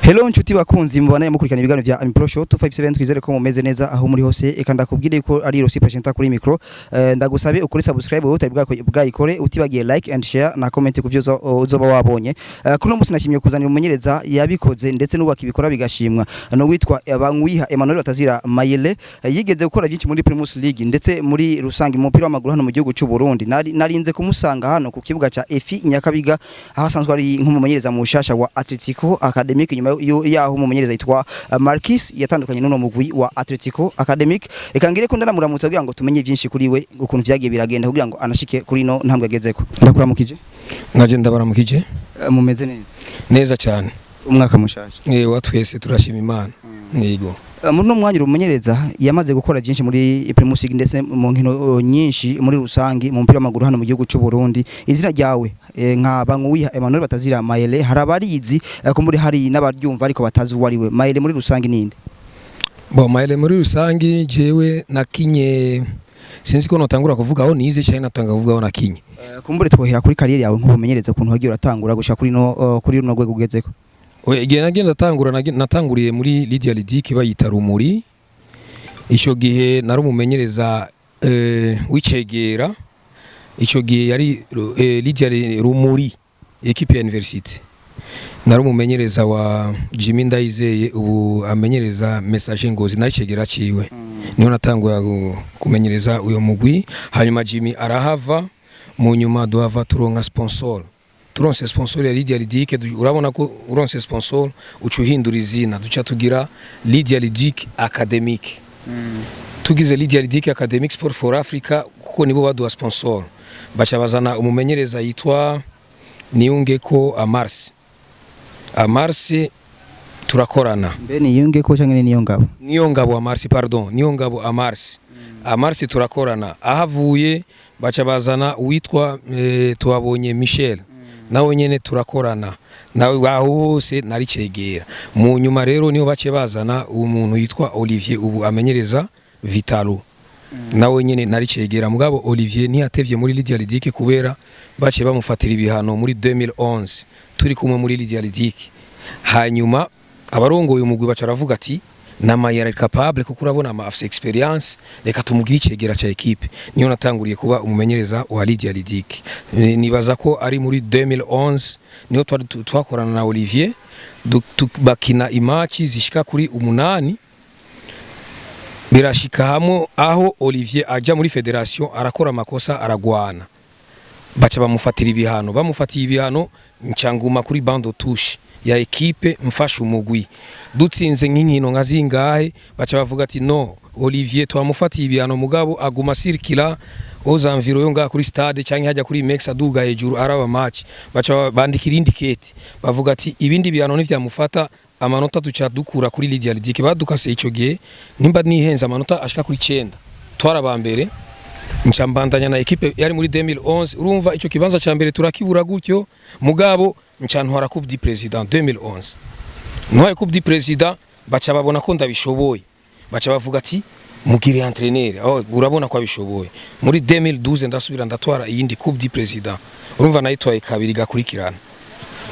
Hello nshuti bakunzi mubana mukurikirana ibiganiro vya Ami Pro Show 257, twizere ko mumeze neza aho muri hose. Eka ndakubwire ko ari Rosi presenter kuri micro. Ndagusabe ukuri subscribe wowe utari bwayikore, utibagiye like and share na comment kuvyo uzoba wabonye. Kuri uno munsi nashimye kuzanira umumenyereza yabikoze ndetse n'ubaka ibikora bigashimwa, no witwa Banywiha Emmanuel Batazira Mayele. Yigeze gukora byinshi muri Primus League ndetse muri rusange mu mupira w'amaguru hano mu gihugu cy'u Burundi. Narinze kumusanga hano ku kibuga ca EFI Nyakabiga, aho asanzwe ari nk'umumenyereza mushasha wa Atletico Academic, nyuma yaho umumenyereza yitwa Marquis yatandukanye n'uno mugwi wa Atletico Academic. Eka ngire ko ndanamuramutsa kugira ngo tumenye byinshi kuri we, ukuntu vyagiye biragenda kugira ngo anashike kuri no ntambwe agezeko. Ndakuramukije. Naje ndabaramukije. Mumeze neza? Neza cyane. Umwaka mushasha. Wa twese turashima Imana, yego. Muri no mwanya umumenyereza yamaze gukora byinshi muri Primus League ndetse mu nkino nyinshi muri rusangi mu mupira w'amaguru hano mu gihugu cy'u Burundi. Izina ryawe nka Bankuwiha Emmanuel Batazira Mayele, hari abarizi ko muri hari n'abaryumva ariko batazi uwo ari we. Mayele muri rusangi ninde? Bon, Mayele muri rusangi, jewe nakinye, sinzi ko notangura kuvuga aho nize cyane, natanga kuvuga aho nakinye. Kumbure twohera kuri carrière yawe nk'ubumenyereza, ukuntu wagiye uratangura gushika kuri runo rwego ugezeko. Oya, igihe nagiye ndatangura, natanguriye muri Lydia Ludic bayita Rumuri. Ico gihe nari umumenyereza w'icegera. Ico gihe yari Lydia Rumuri, équipe ya université. Nari umumenyereza wa Jimmy Ndayizeye, ubu amenyereza Message Ngozi, nari cegera ciwe. Niho natanguye kumenyereza uyo mugwi. Hanyuma Jimmy arahava, mu nyuma duhava turonka sponsor. Turonse sponsor ya Lydia Ludic, urabona ko uronse sponsor uca uhindura izina, duca tugira Lydia Ludic Academic. Tugize Lydia Ludic Academic Sport for Africa, kuko nibo baduha sponsor, baca bazana umumenyereza yitwa Niyungeko Amars. Amars turakorana. Mbe niyunge ko canke ni niyo ngabo? Niyo ngabo Amars, pardon, niyo ngabo Amars. Amars turakorana, ahavuye baca bazana uwitwa Tuhabonye Michel, nawe nyene turakorana nawe, aho hose nari cegera. Mu nyuma rero niho bace bazana umuntu yitwa Olivier, ubu amenyereza Vitalo, nawe nyene nari cegera. Mugabo Olivier ntiyatevye muri Lydia Ludic, kubera bace bamufatira ibihano muri 2011 turi kumwe muri Lydia Ludic. Hanyuma abarongoye umugwi baca baravuga ati na Mayara ari capable, kuko urabona ama afise expérience, reka tumugire icegera ca équipe. Niyo natanguriye kuba umumenyereza wa Lydia Ludic. Nibaza ko ari muri 2011 niyo twari twakorana na Olivier, bakina i match zishika kuri 8. Birashika hamwe aho Olivier aja muri fédération, arakora amakosa, aragwana, baca bamufatira ibihano. Bamufatiye ibihano, ncanguma kuri banc de touche ya équipe, mfasha umugwi. Dutsinze nk'inkino nka zingahe, baca bavuga ati no, Olivier twamufatiye ibihano, mugabo aguma circula aux environs yo ngaha kuri stade canke hajya kuri Mex, aduga hejuru araba match. Baca bandikira indi kete, bavuga ati ibindi bihano ntivyamufata, amanota duca dukura kuri Lydia Ludic. Badukase ico gihe, nimba nihenze, amanota ashika kuri 9, twaraba mbere. Nca mbandanya na équipe yari muri 2011. Urumva ico kibanza ca mbere turakibura gutyo, mugabo nca ntwara Coupe du Président 2011. Ntwaye Coupe du Président, baca babona ko ndabishoboye, baca bavuga ati mugire entraîneur, oh, urabona ko abishoboye. Muri 2012 ndasubira ndatwara iyindi Coupe du Président. Urumva nayitwaye kabiri gakurikirana.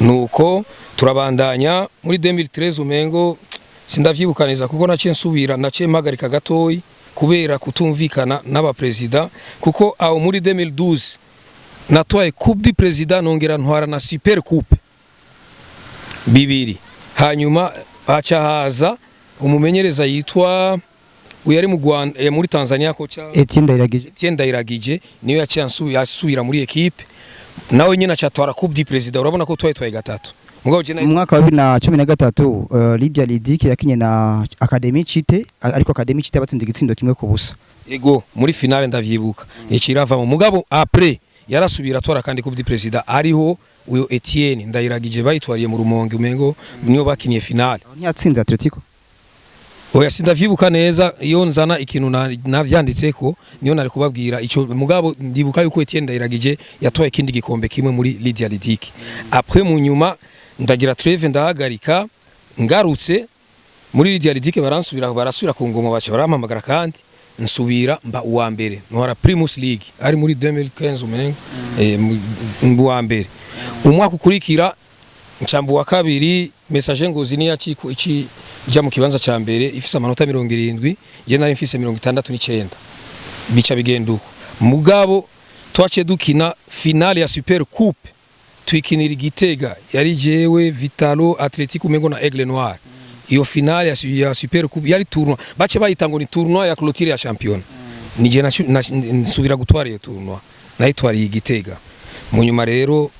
Nuko turabandanya muri 2013, umengo sindavyibuka neza, kuko naciye nsubira, naciye mpagarika gatoyi kubera kutumvikana n'abaperezida, kuko aho muri 2012 natwaye Coupe du Président, nongera ntwara na Super Coupe bibiri. Hanyuma haca haza umumenyereza yitwa uyu ari mu Rwanda, muri Tanzania, kocha Etienne Ndayiragije. Etienne Ndayiragije, niyo yaciye asubira muri équipe, nawe nyine acatwara Coupe du Président. Urabona ko twari gatatu, mugabo je Mu mwaka wa 2013 Lydia Ludic yakinye na Academy Chite, ariko Academy Chite batsinze igitsindo 1-0. Ego, muri finale ndavyibuka, ikirava mu mugabo. Après yarasubira atwara kandi Coupe du Président, ariho uyo Etienne Ndayiragije bayitwariye mu Rumonge, umengo niyo bakiniye finale. Ntiyatsinze Atletico? Oya, sindavyibuka neza. Iyo nzana ikintu navyanditseko niyo nari kubabwira ico, mugabo ndibuka yuko Etienne Ndayiragije yatwaye ikindi gikombe kimwe muri Lydia Ludic. Après mu nyuma ndagira trêve, ndahagarika. Ngarutse muri Lydia Ludic, baransubira, barasubira ku ngoma, baca barampamagara kandi nsubira mba uwa mbere, ntwara Primus League, ari muri 2015 umengo, mba uwa mbere. Umwaka ukurikira Ncambu wa kabiri. Messager Ngozi ni yaciko ici ija mu kibanza ca mbere ifise amanota 70, je nari mfise 69. Bica bigenda uko. Mugabo twaciye dukina finale ya Super Coupe, twikinira Igitega, yari jewe, Vitalo, Atletico umengo na Aigle Noir. Iyo finale ya Super Coupe yari tournoi, bace bayita ngo ni tournoi ya clôture ya championnat. Nije nsubira gutwara iyo tournoi, nayitwariye Igitega. Mu nyuma rero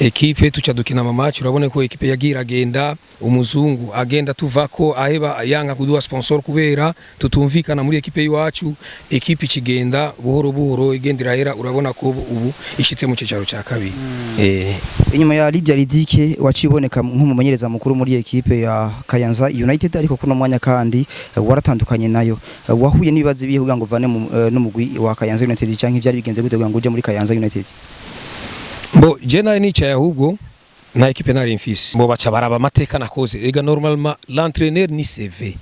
équipe tuca dukina ama match, urabona ko équipe yagiye iragenda, umuzungu agenda tuvako, aheba yanga kuduha sponsor kubera tutumvikana muri équipe y'iwacu. Équipe ikigenda buhoro buhoro, igenda irahera, urabona ko ubu ishitse mu cicaro ca kabiri. Inyuma ya Lydia Ridike waciye uboneka nk'umumenyereza mukuru muri équipe ya Kayanza United, ariko kuno mwanya kandi waratandukanye nayo. Wahuye n'ibibazo ibihe kugira ngo uvane n'umugwi wa Kayanza United, canke ivyari bigenze gute kugira ngo uje muri Kayanza United? Bo je nari nicaye, ahubwo nta équipe nari mfise. Bo baca baraba amateka nakoze. Ega normalement l'entraîneur ni CV.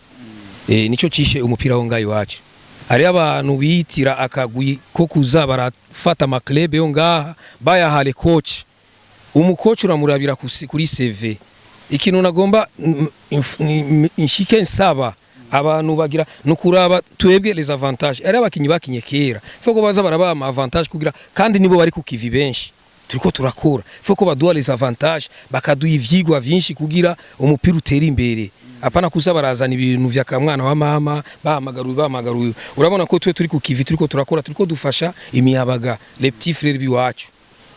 Nico cishe umupira wo ngaho iwacu. Hari abantu bitira akagwi ko kuza barafata ama club yo ngaha bayahale coach. Umukoci uramurabira kuri CV. Ikintu nagomba nshike nsaba abantu bagira nukuraba twebwe les avantages ari abakinyi bakinye kera, faut ko baza baraba ama avantage kugira, kandi nibo bari ku kivi benshi turiko turakora, faut ko baduha les avantages, bakaduha ivyigwa vyinshi kugira umupira utere imbere, apana kuza barazana ibintu vya kamwana wa mama, bahamagaruye bahamagaruye. Urabona ko twe turi ku kivi, turiko turakora, turiko dufasha imiyabaga, les petits frères biwacu.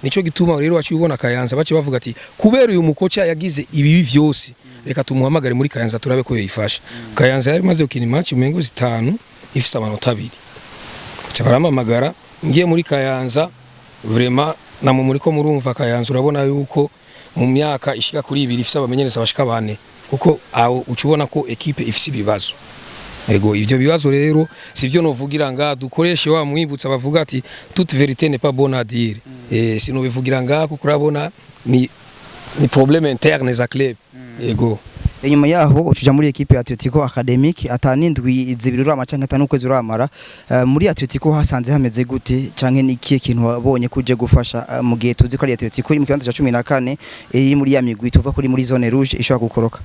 Nico gituma rero waciye ubona Kayanza bace bavuga ati kubera uyu mukoca yagize ibibi vyose, reka tumuhamagare muri Kayanza turabe ko yoyifasha. Kayanza yari maze gukina match umengo zitanu, ifise amanota 2. Ca baramamagara, ngiye muri Kayanza, vraiment namwe muriko murumva Kayanza, urabona yuko mu myaka ishika kuri 2 ifise abamenyereza bashika bane, kuko aho uca ubona ko équipe ifise ibibazo. Ego, ivyo bibazo rero sivyo novugira nga dukoreshe wa mwibutsa bavuga ati toute vérité n'est pas bonne à dire. Sinobivugira nga kuko urabona ni problème interne za club. Ego. Inyuma yaho ucuja muri équipe ya Atletico Academic, atanindwi 2 urama canke atanu ukwezi uramara. Muri Atletico hasanze hameze gute, canke ni ikihe kintu wabonye kuje gufasha, mu gihe tuzi ko ari Atletico iri mu kibanza ca 14, iri muri ya migwi tuva kuri muri zone rouge ishobora gukoroka?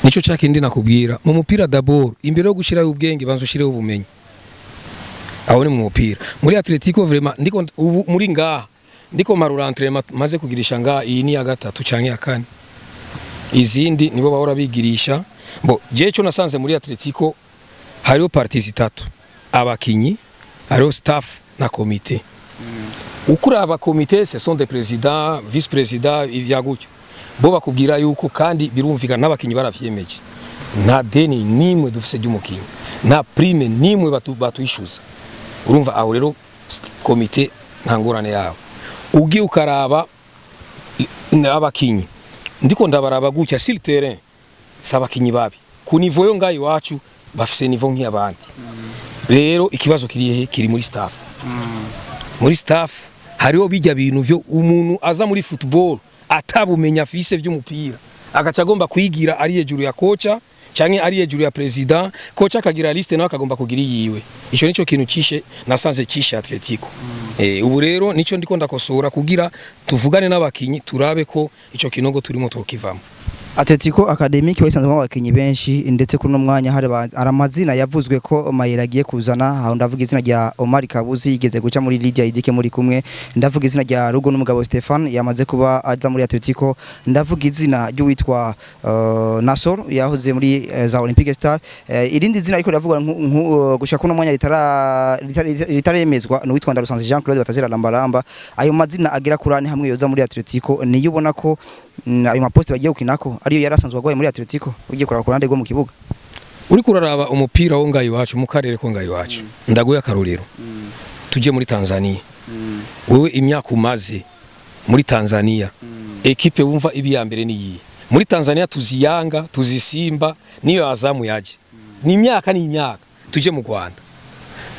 Nico cakindi nakubwira mu mupira, d'abord imbere yo gushiraho ubwenge banza ushireho ubumenyi. Aho ni mu mupira. Muri Atletico vraiment ndiko ubu muri ngaha ndiko marura entraînement maze kugirisha ngaha, iyi ni ya gatatu canke ya kane, izindi nibo bahora bigirisha. Bo je cyo nasanze muri Atletico hariho parties zitatu: abakinyi, hariho staff na comité. Ukuraba comité, ce sont des présidents, vice président, ivya gutyo, bo bakubwira yuko, kandi birumvikana n'abakinyi baravyemeje, nta deni nimwe dufise ry'umukinyi, nta prime nimwe batwishyuza. Urumva aho rero comité nta ngorane yawo. Ugiye ukaraba abakinyi, ndiko ndabaraba gutya sur le terrain, si abakinyi babi ku niveau yo ngaho iwacu, bafise niveau nk'iyabandi. Rero ikibazo kiri he? Kiri muri staff. Muri staff hariho bijya bintu vyo umuntu aza muri football atabumenya afise vy'umupira, agaca agomba kwigira ari hejuru ya kocha canke ari hejuru ya president. Kocha akagira liste, nawe akagomba kugira iyiwe. Ico nico kintu cishe, nasanze cishe Atletico. Ubu rero nico ndiko ndakosora kugira tuvugane n'abakinyi, turabe ko ico kinogo turimo twokivamo. Atletico Academic wayisanzemo abakinyi benshi, ndetse kuri uno mwanya hari amazina yavuzwe ko Mayera agiye kuzana. Aho ndavuga izina rya Omar Kabuzi yigeze guca muri Lydia Idike muri kumwe, ndavuga izina rya Rugo n'umugabo Stefan yamaze kuba aza muri Atletico, ndavuga izina ry'uwitwa Nasor yahoze muri za Olympic Star. Irindi zina ariko riravugwa gushika kuno mwanya ritaremezwa ni uwitwa Ndarusanze Jean Claude batazira Lambaramba. Ayo mazina agera kuri ane hamwe yoza muri Atletico, niyo ubona ko ayo maposte bagiye gukinako ariyo yarasanzwe agwaye muri Atletico, ugiye kuraba ku ruhande rwo mu kibuga? Uriko uraraba umupira wo ngaho iwacu, mu karere ko ngaho iwacu, ndaguye akarorero, tuje muri Tanzania. Wewe imyaka umaze muri Tanzania, équipe wumva ibi ya mbere ni iyi muri Tanzania? Tuzi Yanga, tuzi Simba, niyo Azamu yaje, ni imyaka ni imyaka. Tuje mu Rwanda,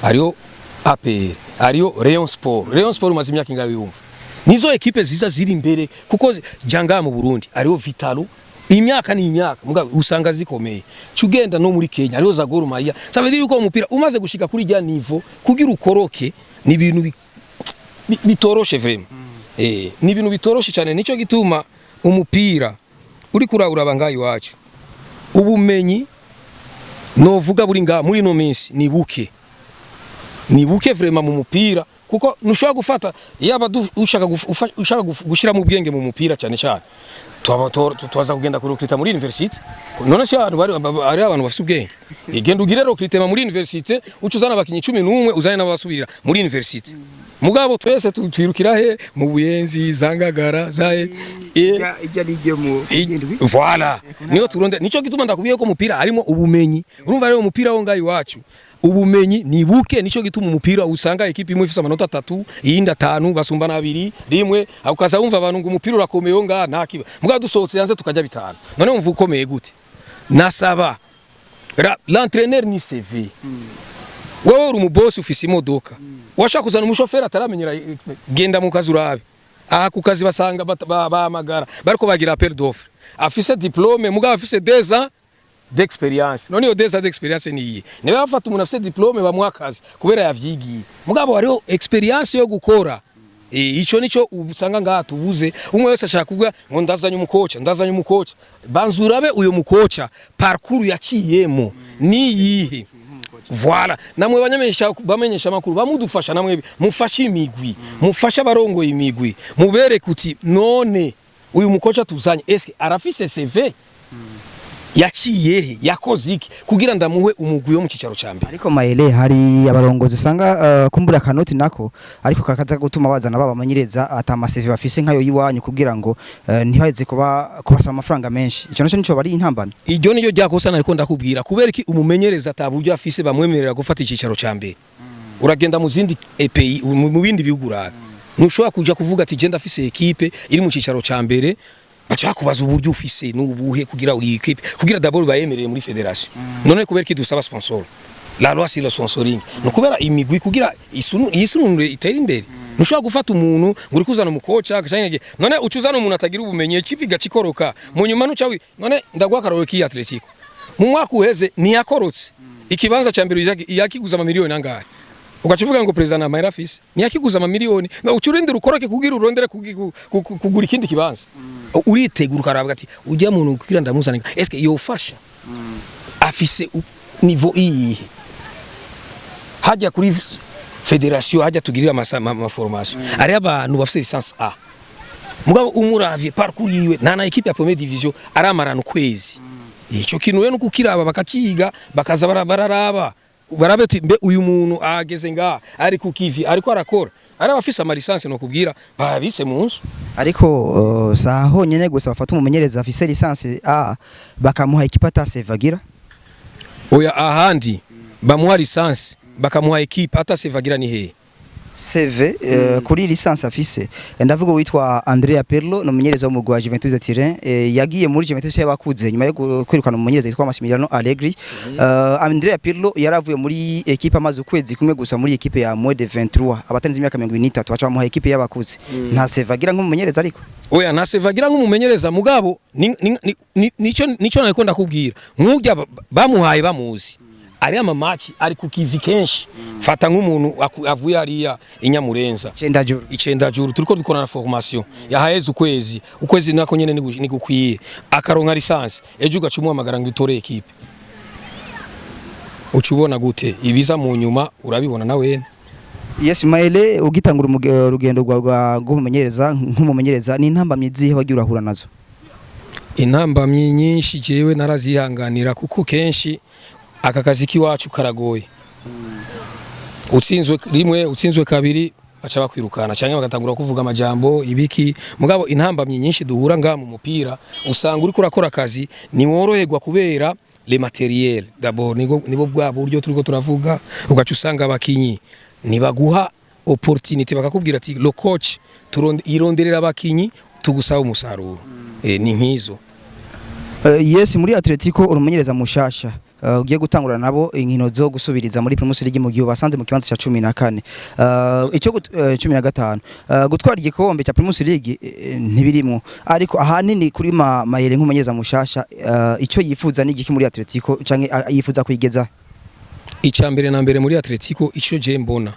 hariho APR, hariho Rayon Sport. Rayon Sport umaze imyaka ingahe wumva? Nizo équipe ziza ziri imbere, kuko janga mu Burundi hariho Vitalo, imyaka ni imyaka, mugabo usanga zikomeye. Cugenda no muri Kenya hariho za Gor Mahia. Ça veut dire yuko umupira umaze gushika kuri rya niveau, kugira ukoroke ni ibintu bitoroshe vraiment. Ni ibintu bitoroshe cyane. Nico gituma Umupira uri kurabura ngaho iwacu, ubumenyi novuga buri ngaha muri ino minsi ni buke, ni buke vraiment mu mupira, kuko ntushobora gufata yaba ushaka gushira mu bwenge mu mupira cyane cyane tubaza kugenda ku recruter muri université. None se abantu bari ari abantu bafite ubwenge? Igenda ugire recrutement muri université, uca uzana abakinyi 11, uzane n'abasubirira muri université. Mugabo twese twirukira he? Mu Buyenzi, zangagara zahe. Ijya rijye mu Voilà, niyo turonde. Nico gituma ndakubwiye ko umupira harimo ubumenyi. Urumva rero, umupira wo ngaho iwacu ubumenyi ni buke. Nico gituma umupira usanga ekipe imwe ifise amanota 3, iyindi 5, basumba 2 rimwe, ukaza wumva abantu ngo umupira urakomeye wo ngaha, nta kiba. Mugabo dusohotse hanze tukajya 5. None wumva ukomeye gute? Nasaba l'entraîneur ni CV. Wewe uri umubosi, ufise imodoka, washaka kuzana umushoferi ataramenyera. Genda mu kazi urabe aha ku kazi, basanga bahamagara bariko bagira appel d'offre, afise diplôme mugabo afise 2 ans d'expérience. None iyo 2 ans d'expérience ni iye? Niba bafata umuntu afise diplôme bamuha akazi kubera yavyigiye, mugabo hariho expérience yo gukora. Ico nico usanga ngaha tubuze. Umwe wese ashaka kuvuga ngo ndazanye umukoca, ndazanye umukoca. Banzurabe uyo mukoca parcours yaciyemo ni iyihe. Voilà, namwe banyamenyesha, bamenyesha amakuru, bamudufasha, namwe mufashe imigwi, mufashe abarongoye imigwi, mubereke uti none uyu mukoca tuzanye, eske arafise CV? Yaciye he? Yakoze iki kugira ndamuhe umugwi wo mu cicaro ca mbere? Ariko Mayele, hari abarongozi usanga kumbura kanoti nako ariko kakaza gutuma bazana babamenyereza ata ma CV bafise nkayo yiwanyu, kugira ngo ntibaheze kuba kubasaba amafaranga menshi. Ico naco nico bari intambana. Iryo niryo ryakosa nariko ndakubwira. Kubera iki umumenyereza ataburyo afise bamwemerera gufata icicaro ca mbere? Uragenda mu zindi pays, mu bindi bihugu urabe, ntushobora kuja kuvuga ati je ndafise équipe iri mu cicaro ca mbere. Baca kubaza uburyo ufise n'ubuhe kugira iyi équipe, kugira d'abord bayemerere muri fédération. None kubera iki dusaba sponsor? La loi sur le sponsoring no kubera imigwi kugira isunu yisununure itere imbere. Ntushobora gufata umuntu ngo uri kuzana umukoca canke none uca uzana umuntu atagira ubumenyi, équipe igacikoroka mu nyuma. Ntuca none ndaguha akarorero k'iyi Atletico mu mwaka uheze, ntiyakorotse ikibanza ca mbere yakiguza amamiliyoni angahe? Ugaca uvuga ngo perezida nta mahera afise. Ntiyakiguza amamiliyoni? No uca urindira ukoroke kugira urondere kugura ikindi kibanza. Uritegura ukarabwa ati ujya muntu kugira ndamuzane, eske yofasha? Afise niveau iyihe? Hajya kuri fédération, hajya tugirira ama formation, ari abantu bafise licence A, mugabo umuravye parcours yiwe nta na équipe ya première division aramarana ukwezi. Ico kintu rero nukukiraba, bakaciga, bakaza bararaba, barabe ati mbe uyu muntu ahageze ngaha ari ku kivi, ariko arakora? Ari abafise ama licence no kubwira babise mu nzu. Ariko sa honyene gusa bafata umumenyereza afise licence A bakamuha équipe ata CV agira. Oya, ahandi bamuha licence bakamuha équipe ata CV agira ni hehe? CV kuri licence afise. Ndavuga witwa Andrea Pirlo, ni umumenyereza w'umugwi wa Juventus de Turin. Yagiye muri Juventus y'abakuze nyuma yo kwirukana umumenyereza witwa Massimiliano Allegri. Andrea Pirlo yaravuye muri équipe amaze ukwezi kumwe gusa muri équipe ya moins de 23, abatanze imyaka 23, baca bamuha équipe y'abakuze. Nta CV agira nk'umumenyereza ariko. Oya, nta CV agira nk'umumenyereza, mugabo nico nariko ndakubwira, nk'urya bamuhaye bamuzi ari ama match, ari ku kivi kenshi. Fata nk'umuntu avuye hariya inyamurenza. Cenda juru. Icenda juru, turiko dukora na formation yaheze ukwezi, ukwezi nako nyene nigukwiye, akaronka licence ejo, ugaca umuhamagara ngo itore équipe, uca ubona gute ibiza mu nyuma? Urabibona na wene. Yes, Maele, ugitangura urugendo rwa rw'umumenyereza, nk'umumenyereza, ni intambamyi zihe wagiye urahura nazo? Intambamyi nyinshi jewe narazihanganira, kuko kenshi aka kazi k'iwacu karagoye. Utsinzwe rimwe, utsinzwe kabiri, baca bakwirukana cyangwa bagatangura kuvuga amajambo ibiki. Mugabo intambamyi nyinshi duhura ngaha mu mupira, usanga uriko urakora akazi ntiworoherwa kubera le matériel d'abord, nibo bwa buryo turiko turavuga. Ugaca usanga abakinyi ntibaguha opportunité, bakakubwira ati le coach ironderera abakinyi, tugusaba umusaruro. Ni nkizo. Yes, muri Atletico urumumenyereza mushasha, ugiye gutangura nabo inkino zo gusubiriza muri Primus League mu gihe basanze mu kibanza ca 14, ico 15. Gutwara igikombe ca Primus League ntibirimwo, ariko ahanini kuri Mayere nk'umumenyereza mushasha, ico yifuza ni igiki muri Atletico, canke yifuza kwigeza? Icya mbere na mbere muri Atletico, icyo je mbona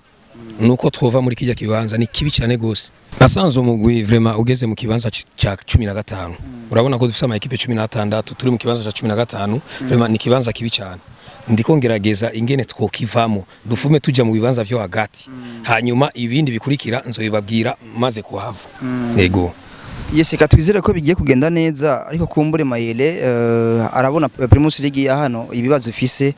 Nuko twova muri kijya kibanza ni kibi cyane gose. Nasanze umugwi vraiment ugeze mu kibanza ca 15. Urabona ko dufise ama équipe 16, turi mu kibanza ca 15. Vraiment ni kibanza kibi cyane. Ndiko ngerageza ingene twokivamo, dufume tuja mu bibanza vyo hagati, hanyuma ibindi bikurikira nzobibabwira maze kuhava. Yego. Yes, reka twizere ko bigiye kugenda neza. Ariko kumbure Mayele arabona Primus League ya hano, ibibazo ifise,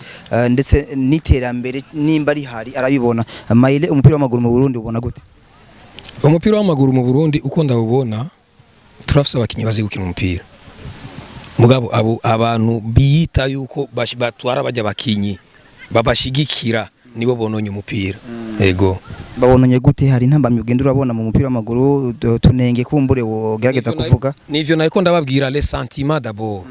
ndetse n'iterambere nimba rihari arabibona. Mayele, umupira w'amaguru mu Burundi ubona gute? Umupira w'amaguru mu Burundi uko ndawubona, turafise abakinyi bazi gukina umupira, mugabo abo abantu biyita yuko batwara bajya bakinyi babashigikira nibo bononye umupira. Yego. Babonanye gute? Hari intambamyi ugenda urabona mu mupira w'amaguru, tunenge kumbure wogerageza kuvuga? Nivyo nariko ndababwira, les sentiments d'abord.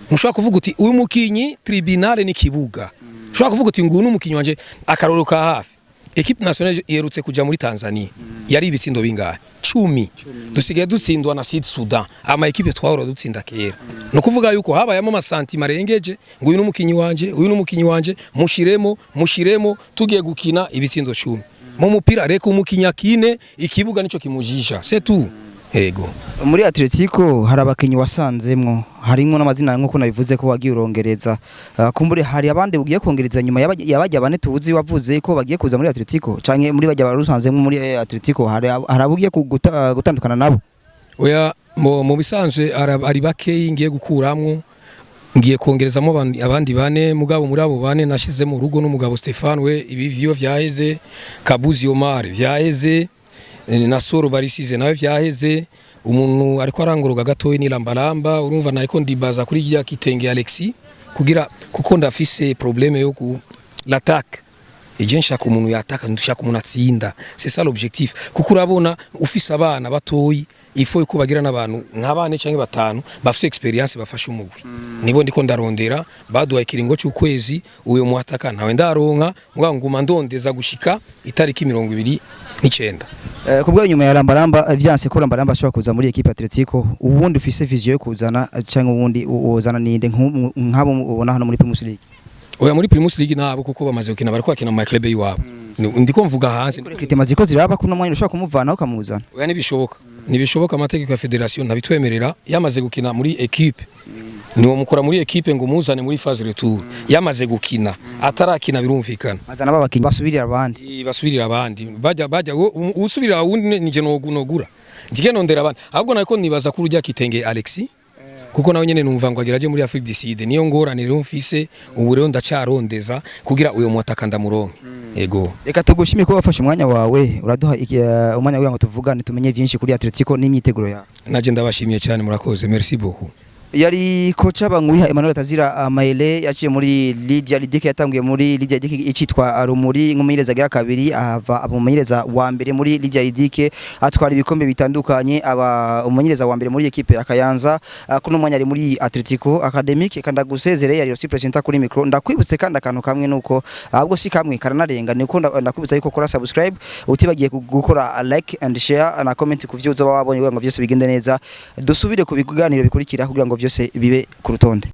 Ntushobora kuvuga uti uyu mukinyi, tribunal ni kibuga. Ushobora kuvuga uti nguyu umukinyi wanje. Akarorero ka hafi, équipe nationale iherutse kuja muri Tanzania, yari ibitsindo bingahe? 10. Dusigaye dutsindwa na Sud Sudan, ama équipe twahora dutsinda kera. No kuvuga yuko habayamo ama sentiments arengeje, ngo uyu n'umukinyi wanje, uyu n'umukinyi wanje, mushiremo, mushiremo, tugiye gukina ibitsindo 10. Mu mupira reka umukinyi akine, ikibuga nico kimujisha, c'est tout. Yego. Muri Atletico hari abakinyi wasanzemwo, harimwo n'amazina nk'uko nabivuze ko wagiye urongereza. Kumbure hari abandi ugiye kongereza nyuma yabajya bane tuzi wavuze ko bagiye kuza muri Atletico, canke muri bajya barusanzemwo muri Atletico, hari abo ugiye gutandukana nabo? Oya, mu bisanzwe ari bakeyi ngiye gukuramwo, ngiye kongerezamo abandi bane. Mugabo muri abo bane nashizemo urugo n'umugabo Stefan, we ibi vyo vyaheze, Kabuzi Omar vyaheze, na Soro Barisize nawe vyaheze. Umuntu ariko arangoroga gatoyi ni Lambalamba. Urumva nariko ndibaza kuri rya Kitenge Alexis kugira, kuko ndafise problème yo ku l'attaque. Ije nshaka umuntu yataka, nshaka umuntu atsinda, c'est ça l'objectif. Kuko urabona ufise abana batoyi, il faut ko bagira n'abantu nka bane canke batanu bafise expérience bafasha umugwi. Nibo ndiko ndarondera, baduhaye ikiringo c'ukwezi. Uyo muataka ntawe ndaronka, mugabo nguma ndondeza gushika itariki 29. Kubwa nyuma ya Lambalamba, vyanse ko Lambalamba ashobora kuza muri équipe Atletico, ubundi ufise vision yo kuzana, canke ubundi uzana ninde nk'abo ubona hano muri Primus League? Oya, muri Primus League nabo, kuko bamaze gukina, bariko bakina mu ma club y'iwabo. Ndiko mvuga hanze. Recrutement ziko ziraba kuno mwanya, ushobora kumuvanaho ukamuzana? Oya, ntibishoboka, ntibishoboka. Amategeko ya fédération ntabitwemerera. Yamaze gukina muri équipe, niwo mukora muri équipe ngo muzane muri phase retour yamaze gukina. Atarakina birumvikana. Bazana babakinyi basubirira abandi. Basubirira abandi, bajya usubirira wundi nije nogura njige nondera abandi. Ahubwo nariko nibaza ko urujya Kitenge Alexis, kuko nawe nyene numva ngo agira aje muri Afrique du Sud. Niyo ngorane rero mfise ubu. Rero ndacarondeza kugira uyo mwataka ndamuronke. Yego. Reka tugushimire ko wafashe umwanya wawe uraduha umwanya kugira ngo tuvugane, tumenye byinshi kuri Atletico n'imyiteguro yawe. Naje ndabashimiye cyane, murakoze, merci beaucoup. Yari koca Banguwiha Emmanuel Tazira Maele, yaciye muri Lydia Ludic, yatanguye muri Lydia Ludic icitwa Rumuri nk'umumenyereza agira kabiri, ahava aba umumenyereza wa mbere muri Lydia Ludic, atwara ibikombe bitandukanye, aba umumenyereza wa mbere muri équipe ya Kayanza. Kuno mwanya ari muri Atletico Academic. Kandi agusezere, yari aussi presenter kuri micro. Ndakwibutse kandi akantu kamwe, nuko ahubwo si kamwe karanarenga, niko ndakwibutsa yuko kora subscribe, utibagiye gukora like and share na comment ku vyo uzoba wabonye, kugira ngo byose bigende neza. Dusubire ku biganiro bikurikira kugira ngo byose bibe ku rutonde.